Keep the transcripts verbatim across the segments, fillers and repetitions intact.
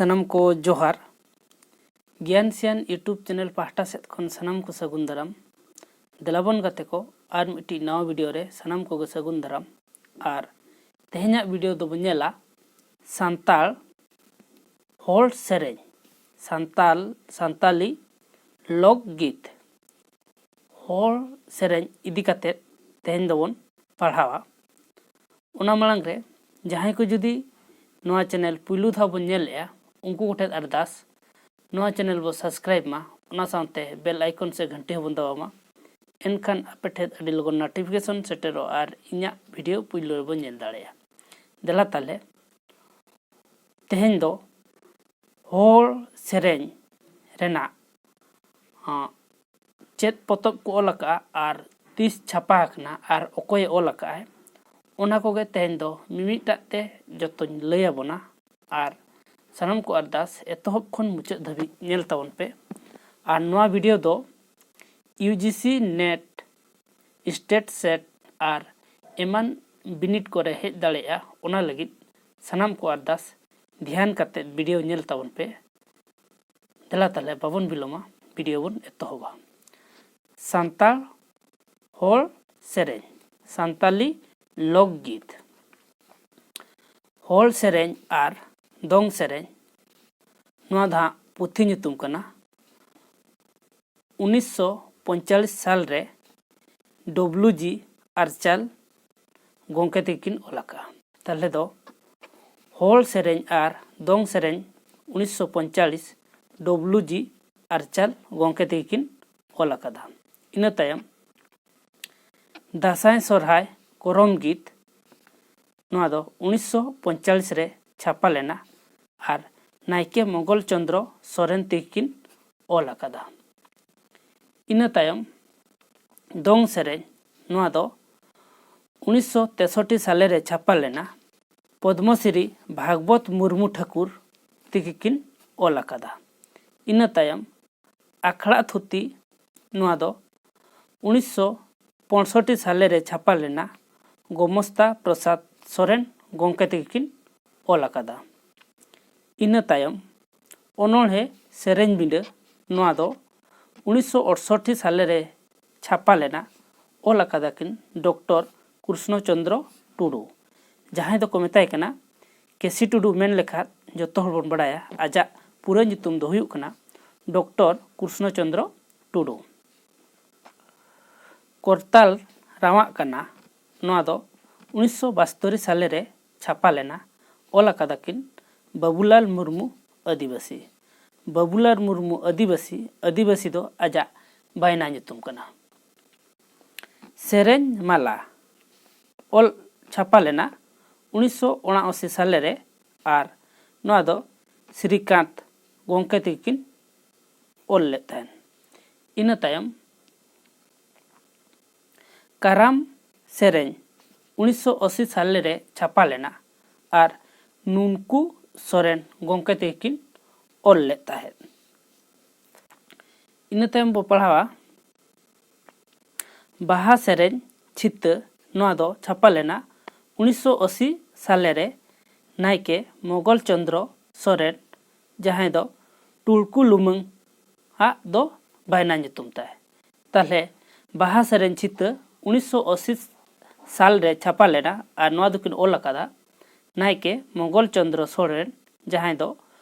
ᱥᱟᱱᱟᱢ ᱠᱚ ᱡᱚᱦᱟᱨ᱾ ᱜᱮᱭᱟᱱ ᱥᱤᱭᱟᱱ YouTube ᱪᱮᱱᱮᱞ ᱯᱟᱦᱴᱟ ᱥᱮᱫ ᱠᱷᱚᱱ ᱥᱟᱱᱟᱢ ᱠᱚ ᱥᱟᱹᱜᱩᱱ ᱫᱟᱨᱟᱢ᱾ ᱫᱮᱞᱟᱵᱚᱱ ᱜᱟᱛᱮ ᱠᱚ, ᱟᱨ ᱢᱤᱫᱴᱤᱡ ᱱᱟᱣᱟ ᱵᱷᱤᱰᱤᱭᱳ ᱨᱮ ᱥᱟᱱᱟᱢ ᱠᱚᱜᱮ ᱥᱟᱹᱜᱩᱱ ᱫᱟᱨᱟᱢ᱾ ᱟᱨ ᱛᱮᱦᱮᱧᱟᱜ ᱵᱷᱤᱰᱤᱭᱳ ᱫᱚᱵᱚᱱ ᱧᱮᱞᱟ ᱥᱟᱱᱛᱟᱲ ᱦᱚᱲ ᱥᱮᱨᱮᱧ, ᱥᱟᱱᱛᱟᱞ ᱥᱟᱱᱛᱟᱞᱤ ᱞᱳᱠ ᱜᱤᱛ, ᱦᱚᱲ ᱥᱮᱨᱮᱧ ᱤᱫᱤ ᱠᱟᱛᱮᱫ ᱛᱮᱦᱮᱧ ᱫᱚᱵᱚᱱ ᱯᱟᱲᱦᱟᱣᱟ᱾ ᱚᱱᱟ ᱢᱟᱲᱟᱝ ᱨᱮ ᱡᱟᱦᱟᱸᱭ ᱠᱚ ᱡᱩᱫᱤ ᱱᱚᱣᱟ ᱪᱮᱱᱮᱞ ᱯᱩᱭᱞᱩ ᱫᱷᱟᱣ ᱵᱚᱱ ᱧᱮᱞᱮᱜᱼᱟ, ᱩᱱᱠᱩ ᱠᱚᱴᱷᱮᱱ ᱟᱨᱫᱟᱥ, ᱱᱚᱣᱟ ᱪᱮᱱᱮᱞ ᱵᱚ ᱥᱟᱵᱥᱠᱨᱟᱭᱤᱵᱽ ᱢᱟ, ᱚᱱᱟ ᱥᱟᱶᱛᱮ ᱵᱮᱞ ᱟᱭᱠᱚᱱ ᱥᱮ ᱜᱷᱟᱱᱴᱤ ᱦᱚᱸᱵᱚᱱ ᱫᱟᱵᱟᱣ ᱢᱟ᱾ ᱮᱱᱠᱷᱟᱱ ᱟᱯᱮ ᱴᱷᱮᱱ ᱟᱹᱰᱤ ᱞᱚᱜᱚᱱ ᱱᱳᱴᱤᱯᱷᱤᱠᱮᱥᱚᱱ ᱥᱮᱴᱮᱨᱚᱜᱼᱟ ᱟᱨ ᱤᱧᱟᱹᱜ ᱵᱷᱤᱰᱤᱭᱳ ᱯᱩᱭᱞᱩ ᱨᱮᱵᱚᱱ ᱧᱮᱞ ᱫᱟᱲᱮᱭᱟᱜᱼᱟ᱾ ᱫᱮᱞᱟ ᱛᱟᱦᱞᱮ, ᱛᱮᱦᱮᱧ ᱫᱚ ᱦᱚᱲ ᱥᱮᱨᱮᱧ ᱨᱮᱱᱟᱜ, ᱟᱸ, ᱪᱮᱫ ᱯᱚᱛᱚᱵ ᱠᱚ ᱚᱞ ᱟᱠᱟᱫᱼᱟ ᱟᱨ ᱛᱤᱥ ᱪᱷᱟᱯᱟ ᱟᱠᱟᱱᱟ ᱟᱨ ᱚᱠᱚᱭᱮ ᱚᱞ ᱟᱠᱟᱫᱼᱟᱭ, ᱚᱱᱟ ᱠᱚᱜᱮ ᱛᱮᱦᱮᱧ ᱫᱚ ᱢᱤᱢᱤᱫᱴᱟᱜ ᱛᱮ ᱡᱚᱛᱚᱧ ᱞᱟᱹᱭ ᱟᱵᱚᱱᱟ᱾ ᱟᱨ ᱥᱟᱱᱟᱢ ᱠᱚ ᱟᱨᱫᱟᱥ, ᱮᱛᱚᱦᱚᱵ ᱠᱷᱚᱱ ᱢᱩᱪᱟᱹᱫ ᱫᱷᱟᱹᱵᱤᱡ ᱧᱮᱞ ᱛᱟᱵᱚᱱ ᱯᱮ᱾ ᱟᱨ ᱱᱚᱣᱟ ᱵᱷᱤᱰᱤᱭᱳ ᱫᱚ U G C NET, state set ᱟᱨ ᱮᱢᱟᱱ ᱵᱤᱱᱤᱰ ᱠᱚᱨᱮ ᱦᱮᱡ ᱫᱟᱲᱮᱭᱟᱜᱼᱟ, ᱚᱱᱟ ᱞᱟᱹᱜᱤᱫ ᱥᱟᱱᱟᱢ ᱠᱚ ᱟᱨᱫᱟᱥ, ᱫᱷᱮᱭᱟᱱ ᱠᱟᱛᱮᱫ ᱵᱷᱤᱰᱤᱭᱳ ᱧᱮᱞ ᱛᱟᱵᱚᱱ ᱯᱮ᱾ ᱫᱮᱞᱟ ᱛᱟᱦᱞᱮ ᱵᱟᱵᱚᱱ ᱵᱤᱞᱚᱢᱟ, ᱵᱷᱤᱰᱤᱭᱳ ᱵᱚᱱ ᱮᱛᱚᱦᱚᱵᱟ᱾ ᱥᱟᱱᱛᱟᱲ ᱦᱚᱲ ᱥᱮᱨᱮᱧ, ᱥᱟᱱᱛᱟᱞᱤ ᱞᱳᱠ ᱜᱤᱛ᱾ ᱦᱚᱲ ᱥᱮᱨᱮᱧ ᱟᱨ ᱫᱚᱝ ᱥᱮᱨᱮᱧ, ᱱᱚᱣᱟ ᱫᱚ ᱦᱟᱸᱜ ᱯᱩᱛᱷᱤ ᱧᱩᱛᱩᱢ ᱠᱟᱱᱟ᱾ ᱩᱱᱤᱥᱥᱚ ᱯᱚᱸᱭᱛᱟᱞᱞᱤᱥ ᱥᱟᱞ ᱨᱮ ᱰᱚᱵᱞᱩ ᱡᱤ ᱟᱨᱪᱟᱞ ᱜᱚᱢᱠᱮ ᱛᱟᱹᱠᱤᱱ ᱚᱞ ᱟᱠᱟᱫᱼᱟ᱾ ᱛᱟᱦᱞᱮ ᱫᱚ ᱦᱚᱲ ᱥᱮᱨᱮᱧ ᱟᱨ ᱫᱚᱝ ᱥᱮᱨᱮᱧ ᱩᱱᱤᱥᱥᱚ ᱯᱚᱸᱭᱛᱟᱞᱞᱤᱥ, ᱰᱚᱵᱞᱩ ᱡᱤ ᱟᱨᱪᱟᱞ ᱜᱚᱢᱠᱮ ᱛᱟᱹᱠᱤᱱ ᱚᱞ ᱟᱠᱟᱫᱟ᱾ ᱤᱱᱟᱹ ᱛᱟᱭᱚᱢ ᱫᱟᱸᱥᱟᱭ ᱥᱚᱨᱦᱟᱭ ᱠᱚᱨᱚᱢ ᱜᱤᱛ, ᱱᱚᱣᱟ ᱫᱚ ᱩᱱᱤᱥᱥᱚ ᱯᱚᱸᱭᱛᱟᱞᱞᱤᱥ ᱨᱮ ᱪᱷᱟᱯᱟ ᱞᱮᱱᱟ ᱟᱨ ᱱᱟᱭᱠᱮ ᱢᱚᱝᱜᱚᱞ ᱪᱚᱸᱫᱽᱨᱚ ᱥᱚᱨᱮᱱ ᱛᱟᱹᱠᱤᱱ ᱚᱞ ᱟᱠᱟᱫᱟ᱾ ᱤᱱᱟᱹ ᱛᱟᱭᱚᱢ ᱫᱚᱝ ᱥᱮᱨᱮᱧ, ᱱᱚᱣᱟ ᱫᱚ ᱩᱱᱤᱥᱥᱚ ᱛᱮᱥᱚᱴᱴᱤ ᱥᱟᱞᱮ ᱨᱮ ᱪᱷᱟᱯᱟ ᱞᱮᱱᱟ, ᱯᱚᱫᱽᱢᱚᱥᱨᱤ ᱵᱷᱟᱜᱽᱵᱚᱛ ᱢᱩᱨᱢᱩ ᱴᱷᱟᱹᱠᱩᱨ ᱛᱟᱹᱠᱤᱱ ᱚᱞ ᱟᱠᱟᱫᱟ᱾ ᱤᱱᱟᱹ ᱛᱟᱭᱚᱢ ᱟᱠᱷᱲᱟ ᱛᱷᱩᱛᱤ, ᱱᱚᱣᱟ ᱫᱚ ᱩᱱᱤᱥᱥᱚ ᱯᱚᱸᱭᱥᱚᱴᱴᱤ ᱥᱟᱞᱮ ᱨᱮ ᱪᱷᱟᱯᱟ ᱞᱮᱱᱟ, ᱜᱳᱢᱚᱥᱛᱟ ᱯᱨᱚᱥᱟᱫᱽ ᱥᱚᱨᱮᱱ ᱜᱚᱢᱠᱮ ᱛᱟᱹᱠᱤᱱ ᱚᱞ ᱟᱠᱟᱫᱟ᱾ ᱤᱱᱟᱹ ᱛᱟᱭᱚᱢ ᱚᱱᱚᱬᱦᱮ ᱥᱮᱨᱮᱧ ᱵᱤᱸᱰᱟᱹ, ᱱᱚᱣᱟ ᱫᱚ ᱩᱱᱤᱥᱥᱚ ᱟᱴᱥᱚᱴᱴᱤ ᱥᱟᱞᱮ ᱨᱮ ᱪᱷᱟᱯᱟ ᱞᱮᱱᱟ᱾ ᱚᱞ ᱟᱠᱟᱫᱟ ᱠᱤᱱ ᱰᱚᱠᱴᱚᱨ ᱠᱨᱩᱥᱱᱚ ᱪᱚᱸᱫᱽᱨᱚ ᱴᱩᱰᱩ, ᱡᱟᱦᱟᱸᱭ ᱫᱚᱠᱚ ᱢᱮᱛᱟᱭ ᱠᱟᱱᱟ ᱠᱮᱥᱤ ᱴᱩᱰᱩ ᱢᱮᱱ ᱞᱮᱠᱷᱟᱱ ᱡᱚᱛᱚ ᱦᱚᱲ ᱵᱚᱱ ᱵᱟᱲᱟᱭᱟ᱾ ᱟᱡᱟᱜ ᱯᱩᱨᱟᱹ ᱧᱩᱛᱩᱢ ᱫᱚ ᱦᱩᱭᱩᱜ ᱠᱟᱱᱟ ᱰᱚᱠᱴᱚᱨ ᱠᱨᱩᱥᱱᱚ ᱪᱚᱸᱫᱽᱨᱚ ᱴᱩᱰᱩ᱾ ᱠᱚᱨᱛᱟᱞ ᱨᱟᱣᱟᱜ ᱠᱟᱱᱟ, ᱱᱚᱣᱟ ᱫᱚ ᱩᱱᱤᱥᱥᱚ ᱵᱟᱥᱛᱳᱨᱤ ᱥᱟᱞᱮ ᱨᱮ ᱪᱷᱟᱯᱟ ᱞᱮᱱᱟ᱾ ᱚᱞ ᱟᱠᱟᱫᱟ ᱠᱤᱱ ᱵᱟᱹᱵᱩᱞᱟᱞ ᱢᱩᱨᱢᱩ ᱟᱹᱫᱤᱵᱟᱹᱥᱤ᱾ ᱵᱟᱹᱵᱩᱞᱟᱞ ᱢᱩᱨᱢᱩ ᱟᱹᱫᱤᱵᱟᱹᱥᱤ, ᱟᱹᱫᱤᱵᱟᱹᱥᱤ ᱫᱚ ᱟᱡᱟᱜ ᱵᱟᱭᱱᱟ ᱧᱩᱛᱩᱢ ᱠᱟᱱᱟ᱾ ᱥᱮᱨᱮᱧ ᱢᱟᱞᱟ ᱚᱞ ᱪᱷᱟᱯᱟ ᱞᱮᱱᱟ ᱩᱱᱤᱥᱥᱚ ᱩᱱᱟᱥᱤ ᱥᱟᱞᱮ ᱨᱮ, ᱟᱨ ᱱᱚᱣᱟ ᱫᱚ ᱥᱨᱤᱠᱟᱸᱛ ᱜᱚᱢᱠᱮ ᱛᱮᱜᱮ ᱠᱤᱱ ᱚᱞ ᱞᱮᱫ ᱛᱟᱦᱮᱸᱫ᱾ ᱤᱱᱟᱹ ᱛᱟᱭᱚᱢ ᱠᱟᱨᱟᱢ ᱥᱮᱨᱮᱧ ᱩᱱᱤᱥᱥᱚ ᱟᱥᱤ ᱥᱟᱞᱮ ᱨᱮ ᱪᱷᱟᱯᱟ ᱞᱮᱱᱟ ᱟᱨ ᱱᱩᱱᱠᱩ ᱥᱚᱨᱮᱱ ᱜᱚᱢᱠᱮ ᱛᱮᱜᱮ ᱠᱤᱱ ᱚᱞ ᱞᱮᱫ ᱛᱟᱦᱮᱸᱫ᱾ ᱤᱱᱟᱹ ᱛᱟᱭᱚᱢ ᱵᱚ ᱯᱟᱲᱦᱟᱣᱟ ᱵᱟᱦᱟ ᱥᱮᱨᱮᱧ ᱪᱷᱤᱛᱟᱹ, ᱱᱚᱣᱟ ᱫᱚ ᱪᱷᱟᱯᱟ ᱞᱮᱱᱟ ᱩᱱᱤᱥᱥᱚ ᱟᱥᱤ ᱥᱟᱞᱮ ᱨᱮ ᱱᱟᱭᱠᱮ ᱢᱚᱜᱚᱞ ᱪᱚᱸᱫᱽᱨᱚ ᱥᱚᱨᱮᱱ, ᱡᱟᱦᱟᱸᱭ ᱫᱚ ᱴᱩᱲᱠᱩ ᱞᱩᱢᱟᱹᱝ ᱟᱜ ᱫᱚ ᱵᱟᱭᱱᱟ ᱧᱩᱛᱩᱢ ᱛᱟᱭ᱾ ᱛᱟᱦᱞᱮ ᱵᱟᱦᱟ ᱥᱮᱨᱮᱧ ᱪᱷᱤᱛᱟᱹ ᱩᱱᱤᱥᱥᱚ ᱟᱥᱤ ᱥᱟᱞ ᱨᱮ ᱪᱷᱟᱯᱟ ᱞᱮᱱᱟ ᱟᱨ ᱱᱚᱣᱟ ᱫᱚᱠᱤᱱ ᱚᱞ ᱟᱠᱟᱫᱟ ᱱᱟᱭᱠᱮ ᱢᱚᱜᱚᱞ ᱪᱚᱸᱫᱽᱨᱚ ᱥᱚᱨᱮᱱ, ᱡᱟᱦᱟᱸᱭ ᱫᱚ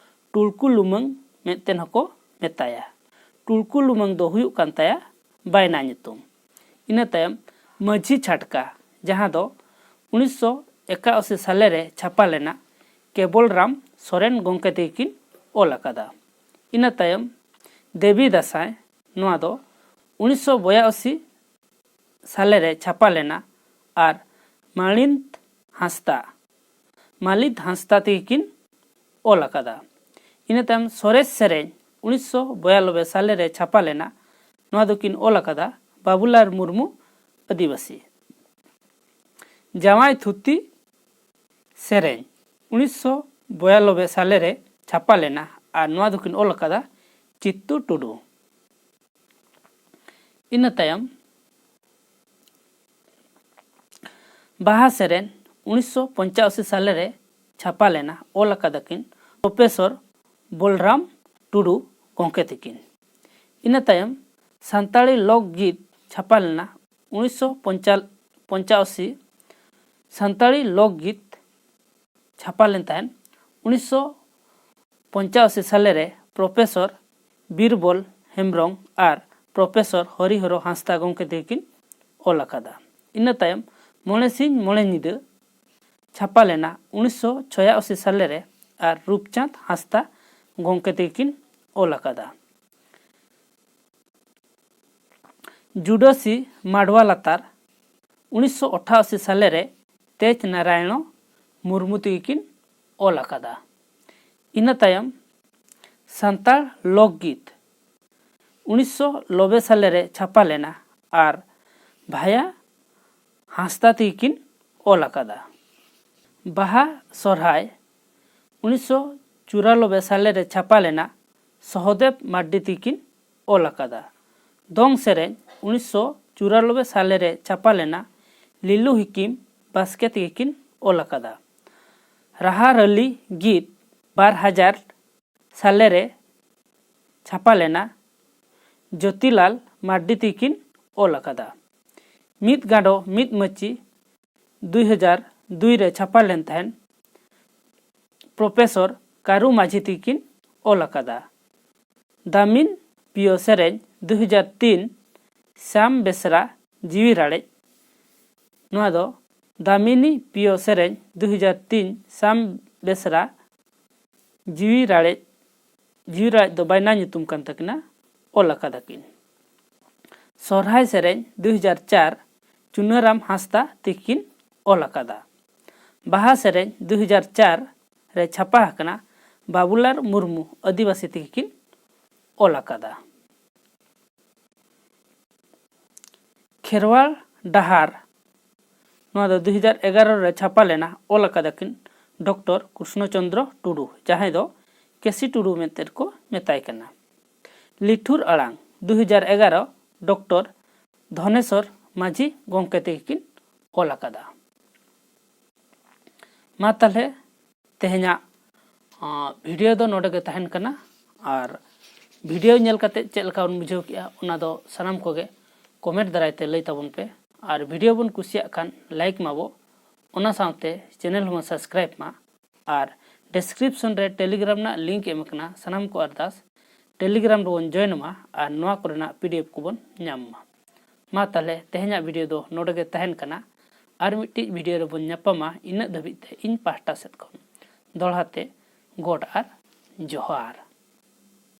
ᱴᱩᱲᱠᱩ ᱞᱩᱢᱟᱹᱝ ᱢᱮᱱᱛᱮ ᱦᱚᱸᱠᱚ ᱢᱮᱛᱟᱭᱟ᱾ ᱴᱩᱲᱠᱩ ᱞᱩᱢᱟᱹᱝ ᱫᱚ ᱦᱩᱭᱩᱜ ᱠᱟᱱ ᱛᱟᱭᱟ ᱵᱟᱭᱱᱟ ᱧᱩᱛᱩᱢ᱾ ᱤᱱᱟᱹ ᱛᱟᱭᱚᱢ ᱢᱟᱹᱡᱷᱤ ᱪᱷᱟᱴᱠᱟ, ᱡᱟᱦᱟᱸ ᱫᱚ ᱩᱱᱤᱥᱥᱚ ᱮᱠᱟᱥᱤ ᱥᱟᱞᱮ ᱨᱮ ᱪᱷᱟᱯᱟ ᱞᱮᱱᱟ, ᱠᱮᱵᱚᱞ ᱨᱟᱢ ᱥᱚᱨᱮᱱ ᱜᱚᱢᱠᱮ ᱛᱮᱜᱮ ᱠᱤᱱ ᱚᱞ ᱟᱠᱟᱫᱟ᱾ ᱤᱱᱟᱹ ᱛᱟᱭᱚᱢ ᱫᱮᱵᱤ ᱫᱟᱸᱥᱟᱭ, ᱱᱚᱣᱟ ᱫᱚ ᱩᱱᱤᱥᱥᱚ ᱵᱚᱭᱟᱥᱤ ᱥᱟᱞᱮ ᱨᱮ ᱪᱷᱟᱯᱟ ᱞᱮᱱᱟ ᱟᱨ ᱢᱟᱬᱤᱱᱛ ᱦᱟᱸᱥᱫᱟ, ᱢᱟᱞᱤᱛ ᱦᱟᱸᱥᱫᱟ ᱛᱮᱜᱮ ᱠᱤᱱ ᱚᱞ ᱟᱠᱟᱫᱟ᱾ ᱤᱱᱟᱹ ᱛᱟᱭᱚᱢ ᱥᱚᱨᱮᱥ ᱥᱮᱨᱮᱧ ᱩᱱᱤᱥᱥᱚ ᱵᱚᱭᱟᱱᱚᱵᱵᱳᱭ ᱥᱟᱞᱮ ᱨᱮ ᱪᱷᱟᱯᱟ ᱞᱮᱱᱟ, ᱱᱚᱣᱟ ᱫᱚᱠᱤᱱ ᱚᱞ ᱟᱠᱟᱫᱟ ᱵᱟᱵᱩᱞᱟᱞ ᱢᱩᱨᱢᱩ ᱟᱹᱫᱤᱵᱟᱹᱥᱤ᱾ ᱡᱟᱶᱟᱭ ᱛᱷᱩᱛᱤ ᱥᱮᱨᱮᱧ ᱩᱱᱤᱥᱥᱚ ᱵᱚᱭᱟᱱᱚᱵᱵᱳᱭ ᱥᱟᱞᱮ ᱨᱮ ᱪᱷᱟᱯᱟ ᱞᱮᱱᱟ ᱟᱨ ᱱᱚᱣᱟ ᱫᱚᱠᱤᱱ ᱚᱞ ᱟᱠᱟᱫᱟ ᱪᱤᱛᱛᱩ ᱴᱩᱰᱩ᱾ ᱤᱱᱟᱹ ᱛᱟᱭᱚᱢ ᱵᱟᱦᱟ ᱥᱮᱨᱮᱧ ᱩᱱᱤᱥᱥᱚ ᱯᱚᱧᱪᱟᱥᱤ ᱥᱟᱞᱮ ᱨᱮ ᱪᱷᱟᱯᱟ ᱞᱮᱱᱟ, ᱚᱞ ᱟᱠᱟᱫᱟ ᱠᱤᱱ ᱯᱨᱚᱯᱷᱮᱥᱚᱨ ᱵᱚᱞᱨᱟᱢ ᱴᱩᱰᱩ ᱜᱚᱢᱠᱮ ᱛᱤᱠᱤᱱ᱾ ᱤᱱᱟᱹ ᱛᱟᱭᱚᱢ ᱥᱟᱱᱛᱟᱲᱤ ᱞᱳᱠᱜᱤᱛ ᱪᱷᱟᱯᱟ ᱞᱮᱱᱟ ᱩᱱᱤᱥᱥᱚ ᱯᱚᱧᱪᱟᱥᱤ᱾ ᱥᱟᱱᱛᱟᱲᱤ ᱞᱳᱠᱜᱤᱛ ᱪᱷᱟᱯᱟ ᱞᱮᱱ ᱛᱟᱦᱮᱸᱫ ᱩᱱᱤᱥᱥᱚ ᱯᱚᱧᱪᱟᱥᱤ ᱥᱟᱞᱮ ᱨᱮ ᱯᱨᱚᱯᱷᱮᱥᱚᱨ ᱵᱤᱨᱵᱚᱞ ᱦᱮᱢᱵᱨᱚᱢ ᱟᱨ ᱯᱨᱚᱯᱷᱮᱥᱚᱨ ᱦᱚᱨᱤᱦᱚᱨᱚ ᱦᱟᱸᱥᱫᱟ ᱜᱚᱢᱠᱮ ᱛᱤᱠᱤᱱ ᱚᱞ ᱟᱠᱟᱫᱟ᱾ ᱤᱱᱟᱹ ᱛᱟᱭᱚᱢ ᱢᱚᱬᱮ ᱥᱤᱧ ᱢᱚᱬᱮ ᱧᱤᱫᱟᱹ ᱪᱷᱟᱯᱟ ᱞᱮᱱᱟ ᱩᱱᱤᱥᱥᱚ ᱪᱷᱚᱭᱟᱥᱤ ᱥᱟᱞᱮ ᱨᱮ ᱟᱨ ᱨᱩᱯᱪᱟᱸᱫᱽ ᱦᱟᱸᱥᱫᱟ ᱜᱚᱢᱠᱮ ᱛᱤᱠᱤᱱ ᱚᱞ ᱟᱠᱟᱫᱟ᱾ ᱡᱩᱰᱟᱹᱥᱤ ᱢᱟᱰᱣᱟ ᱞᱟᱛᱟᱨ ᱩᱱᱤᱥᱥᱚ ᱟᱴᱷᱟᱥᱤ ᱥᱟᱞᱮ ᱨᱮ ᱛᱮᱡᱽ ᱱᱟᱨᱟᱭᱚᱬ ᱢᱩᱨᱢᱩ ᱛᱤᱠᱤᱱ ᱚᱞ ᱟᱠᱟᱫᱟ᱾ ᱤᱱᱟᱹ ᱛᱟᱭᱚᱢ ᱥᱟᱱᱛᱟᱲ ᱞᱳᱠᱜᱤᱛ ᱩᱱᱤᱥᱥᱚ ᱱᱚᱵᱵᱳᱭ ᱥᱟᱞᱮ ᱨᱮ ᱪᱷᱟᱯᱟ ᱞᱮᱱᱟ ᱟᱨ ᱵᱷᱟᱭᱟ ᱦᱟᱸᱥᱫᱟ ᱛᱤᱠᱤᱱ ᱚᱞ ᱟᱠᱟᱫᱟ᱾ ᱵᱟᱦᱟ ᱥᱚᱨᱦᱟᱭ ᱩᱱᱤᱥᱥᱚ ᱪᱩᱨᱟᱱᱚᱵᱵᱳᱭ ᱥᱟᱞᱮ ᱨᱮ ᱪᱷᱟᱯᱟ ᱞᱮᱱᱟ, ᱥᱚᱦᱚᱫᱮᱵ ᱢᱟᱨᱰᱤ ᱛᱤᱠᱤᱱ ᱚᱞ ᱟᱠᱟᱫᱟ᱾ ᱫᱚᱝ ᱥᱮᱨᱮᱧ ᱩᱱᱤᱥᱥᱚ ᱪᱩᱨᱟᱱᱚᱵᱵᱳᱭ ᱥᱟᱞᱮ ᱨᱮ ᱪᱷᱟᱯᱟ ᱞᱮᱱᱟ, ᱞᱤᱞᱩ ᱦᱤᱠᱤᱢ ᱵᱟᱥᱠᱮ ᱛᱤᱠᱤᱱ ᱚᱞ ᱟᱠᱟᱫᱟ᱾ ᱨᱟᱦᱟ ᱨᱟᱹᱞᱤ ᱜᱤᱛ ᱵᱟᱨ ᱦᱟᱡᱟᱨ ᱥᱟᱞᱮ ᱨᱮ ᱪᱷᱟᱯᱟ ᱞᱮᱱᱟ, ᱡᱳᱛᱤᱞᱟᱞ ᱢᱟᱨᱰᱤ ᱛᱤᱠᱤᱱ ᱚᱞ ᱟᱠᱟᱫᱟ᱾ ᱢᱤᱫ ᱜᱟᱸᱰᱚ ᱢᱤᱫ ᱢᱟᱹᱪᱤ ᱫᱩᱭ ᱦᱟᱡᱟᱨ ᱫᱩᱭ ᱨᱮ ᱪᱷᱟᱯᱟ ᱞᱮᱱ ᱛᱟᱦᱮᱸᱫ, ᱯᱨᱚᱯᱷᱮᱥᱚᱨ ᱠᱟᱹᱨᱩ ᱢᱟᱹᱡᱷᱤ ᱛᱤᱠᱤᱱ ᱚᱞ ᱟᱠᱟᱫᱟ᱾ ᱫᱟᱢᱤᱱ ᱯᱤᱭᱳ ᱥᱮᱨᱮᱧ ᱫᱩᱭ ᱦᱟᱡᱟᱨ ᱛᱤᱱ, ᱥᱟᱢ ᱵᱮᱥᱨᱟ ᱡᱤᱣᱤ ᱨᱟᱲᱮᱡ᱾ ᱱᱚᱣᱟ ᱫᱚ ᱫᱟᱢᱤᱱᱤ ᱯᱤᱭᱳ ᱥᱮᱨᱮᱧ ᱫᱩᱭ ᱦᱟᱡᱟᱨ ᱛᱤᱱ, ᱥᱟᱢ ᱵᱮᱥᱨᱟ ᱡᱤᱣᱤ ᱨᱟᱲᱮᱡ, ᱡᱤᱣᱤ ᱨᱟᱲᱮᱡ ᱫᱚ ᱵᱟᱭᱱᱟ ᱧᱩᱛᱩᱢ ᱠᱟᱱ ᱛᱟᱹᱠᱤᱱᱟ, ᱚᱞ ᱟᱠᱟᱫᱟ ᱠᱤᱱ᱾ ᱥᱚᱨᱦᱟᱭ ᱥᱮᱨᱮᱧ ᱫᱩᱭ ᱦᱟᱡᱟᱨ ᱪᱟᱨ, ᱪᱩᱱᱟᱹᱨᱟᱢ ᱦᱟᱸᱥᱫᱟ ᱛᱤᱠᱤᱱ ᱚᱞ ᱟᱠᱟᱫᱟ᱾ ᱵᱟᱦᱟ ᱥᱮᱨᱮᱧ ᱫᱩᱭ ᱦᱟᱡᱟᱨ ᱪᱟᱨ ᱨᱮ ᱪᱷᱟᱯᱟ ᱟᱠᱟᱱᱟ, ᱵᱟᱵᱩᱞᱟᱞ ᱢᱩᱨᱢᱩ ᱟᱹᱫᱤᱵᱟᱹᱥᱤ ᱛᱤᱠᱤᱱ ᱚᱞ ᱟᱠᱟᱫᱟ᱾ ᱠᱷᱮᱨᱣᱟᱲ ᱰᱟᱦᱟᱨ, ᱱᱚᱣᱟ ᱫᱚ ᱫᱩᱭ ᱦᱟᱡᱟᱨ ᱮᱜᱟᱨᱚ ᱨᱮ ᱪᱷᱟᱯᱟ ᱞᱮᱱᱟ, ᱚᱞ ᱟᱠᱟᱫᱟ ᱠᱤᱱ ᱰᱚᱠᱴᱚᱨ ᱠᱨᱤᱥᱱᱚ ᱪᱚᱱᱫᱨᱚ ᱴᱩᱰᱩ, ᱡᱟᱦᱟᱸᱭ ᱫᱚ ᱠᱮᱥᱤ ᱴᱩᱰᱩ ᱢᱮᱱᱛᱮ ᱠᱚ ᱢᱮᱛᱟᱭ ᱠᱟᱱᱟ᱾ ᱞᱤᱴᱷᱩᱨ ᱟᱲᱟᱝ ᱫᱩᱭ ᱦᱟᱡᱟᱨ ᱮᱜᱟᱨᱚ, ᱰᱚᱠᱴᱚᱨ ᱫᱷᱚᱱᱮᱥᱚᱨ ᱢᱟᱹᱡᱷᱤ ᱜᱚᱢᱠᱮ ᱛᱤᱠᱤᱱ ᱚᱞ ᱟᱠᱟᱫᱟ᱾ ᱢᱟ ᱛᱟᱦᱞᱮ ᱛᱮᱦᱮᱧᱟᱜ ᱵᱷᱤᱰᱤᱭᱳ ᱫᱚ ᱱᱚᱰᱮ ᱜᱮ ᱛᱟᱦᱮᱱ ᱠᱟᱱᱟ᱾ ᱟᱨ ᱵᱷᱤᱰᱤᱭᱳ ᱧᱮᱞ ᱠᱟᱛᱮ ᱪᱮᱫ ᱞᱮᱠᱟ ᱵᱚᱱ ᱵᱩᱡᱷᱟᱹᱣ ᱠᱮᱜᱼᱟ, ᱚᱱᱟ ᱫᱚ ᱥᱟᱱᱟᱢ ᱠᱚᱜᱮ ᱠᱚᱢᱮᱱᱴ ᱫᱟᱨᱟᱭ ᱛᱮ ᱞᱟᱹᱭ ᱛᱟᱵᱚᱱ ᱯᱮ᱾ ᱟᱨ ᱵᱷᱤᱰᱤᱭᱳ ᱵᱚᱱ ᱠᱩᱥᱤᱭᱟᱜ ᱠᱷᱟᱱ ᱞᱟᱭᱤᱠ ᱢᱟᱵᱚ, ᱚᱱᱟ ᱥᱟᱶᱛᱮ ᱪᱮᱱᱮᱞ ᱦᱚᱸᱵᱚᱱ ᱥᱟᱵᱥᱠᱨᱟᱭᱤᱵ ᱢᱟ᱾ ᱟᱨ ᱰᱮᱥᱠᱨᱤᱯᱥᱚᱱ ᱨᱮ ᱴᱮᱞᱤᱜᱨᱟᱢ ᱨᱮᱱᱟᱜ ᱞᱤᱝᱠ ᱮᱢ ᱟᱠᱟᱱᱟ, ᱥᱟᱱᱟᱢ ᱠᱚ ᱟᱨᱫᱟᱥ ᱴᱮᱞᱤᱜᱨᱟᱢ ᱨᱮᱵᱚᱱ ᱡᱚᱭᱮᱱ ᱢᱟ ᱟᱨ ᱱᱚᱣᱟ ᱠᱚᱨᱮᱱᱟᱜ ᱯᱤᱰᱤᱮᱯᱷ ᱠᱚᱵᱚᱱ ᱧᱟᱢ ᱢᱟ᱾ ᱢᱟ ᱛᱟᱦᱞᱮ ᱛᱮᱦᱮᱧᱟᱜ ᱵᱷᱤᱰᱤᱭᱳ ᱫᱚ ᱱᱚᱰᱮ ᱜᱮ ᱛᱟᱦᱮᱱ ᱠᱟᱱᱟ᱾ ᱟᱨ ᱢᱤᱫᱴᱤᱡ ᱵᱷᱤᱰᱤᱭᱳ ᱨᱮᱵᱚᱱ ᱧᱟᱯᱟᱢᱟ᱾ ᱤᱱᱟᱹᱜ ᱫᱷᱟᱹᱵᱤᱡ ᱛᱮ ᱤᱧ ᱯᱟᱦᱴᱟ ᱥᱮᱫ ᱠᱷᱚᱱ ᱫᱚᱦᱲᱟ ᱛᱮ ᱜᱚᱰ ᱟᱨ ᱡᱚᱦᱟᱨ᱾